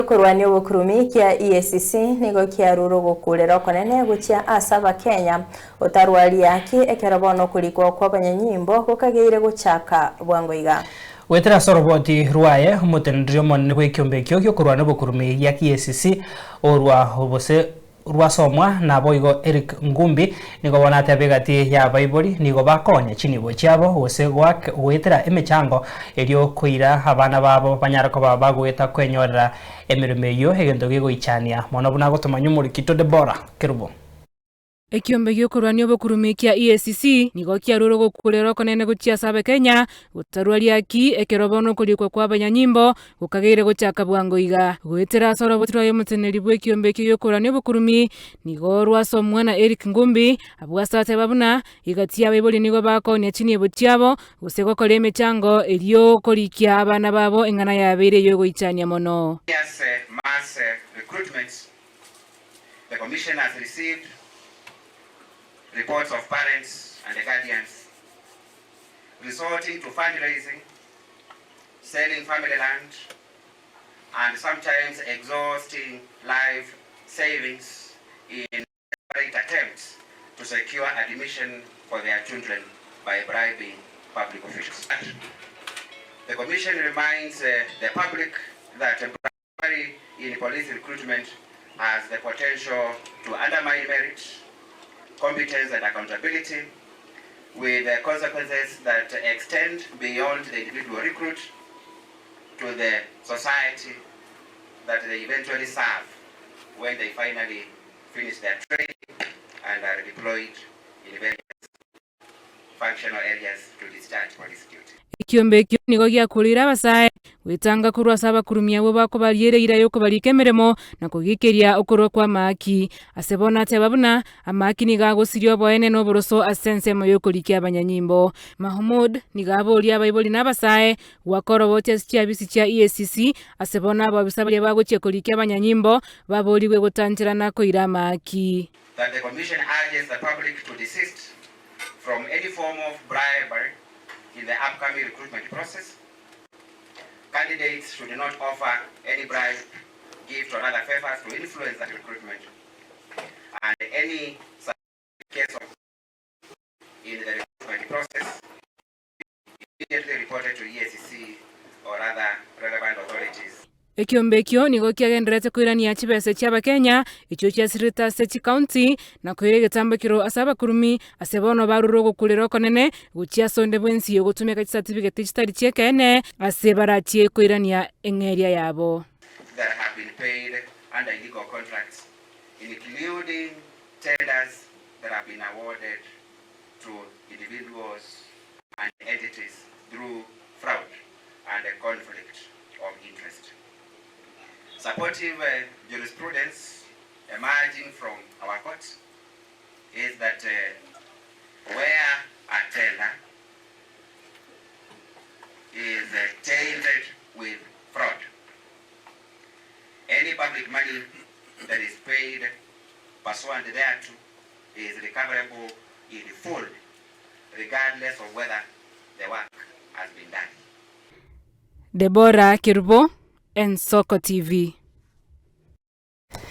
Gi'okorwania obokurumi kia EACC nigo kiarure ogokurera okonene gochia ase Abakenya otarwaria aki ekero bono okorikwa kw'abanyanyimbo gokageire gochaka bwango iga. Goetera ase oroboti rwaye, omoteneneri omonene bw'ekiombe ekio gi'okorwania obokurumi gia EACC orwa gose rwasomwa naboigo Eric Ngumbi nigo bono ateba egati y'abaibori nigo bakonya chinibo chiabo gose goetera emechango erio koira abana babo banyare koba bagoeta kwenyorera emeremo eyio egento gegoichania mono buna agotomanya omorikito Deborah Kerubo. Ekiombe gi'okorwania obokurumi kia EACC nigo kiarure ogokurera okonene gochia ase Abakenya gotarua riaki ekero bono okorikwa kwa abanyanyimbo gokageire gochaka bwango iga. Goetera ase oroboti rwaye omoteneneri bw'ekiombe ekio gi'okorwania obokurumi nigo rwasomwa na Eric Ngumbi abwo ase ateba buna igati y'abaibori nigo bakoonia chinibo chiabo gose gokora emechango erio korikia abana babo eng'ana yabeire ey'ogoichania mono. Ase mass recruitments, the commission has received reports of parents and guardians resorting to fundraising selling family land and sometimes exhausting life savings in desperate attempts to secure admission for their children by bribing public officials. The commission reminds the public that bribery in police recruitment has the potential to undermine merit, competence and accountability with consequences that extend beyond the individual recruit to the society that they eventually serve when they finally finish their training and are deployed in various functional areas to discharge police duty. Ekiombe ekio nigo giakoreire abasae gwetanga korwa ase abakurumia abwo bakobariera eira y'okobarika emeremo na kogikeria okorua kw'amaaki. Ase bono ateba buna amaaki nigo agosiria oboene na oboroso ase ensemo y'okorikia abanyanyimbo. Mahmood nigo aboria abaibori na abasae goaka oroboti ase chiabisi chia EACC ase bono ababisa baria bagochia korikia abanyanyimbo baborigwe gotancherana koira amaaki. That the Commission urges the public to desist from any form of bribery in the upcoming recruitment process. Candidates should not offer any bribe, gift or other favors to influence that recruitment and any case of in the recruitment process immediately reported to EACC or other relevant authorities. Ekiombe ekio nigo kiagendererete koirania chibesa chi'Abakenya echio chiasirete ase chikaunti na koira egetambokero ase abakurumi ase bono barure ogokurera okonene gochia ase onde bwensi ogotumeka chisatibigeti chitari chi'ekeene ase barachie koirania eng'eria yabo. That have been paid under illegal contracts including tenders that have been awarded to individuals and entities through fraud and a conflict of interest. Supportive jurisprudence emerging from our court is that where a tender is tainted with fraud, any public money that is paid pursuant thereto is recoverable in full regardless of whether the work has been done. Deborah Kerubo, Ensoko TV.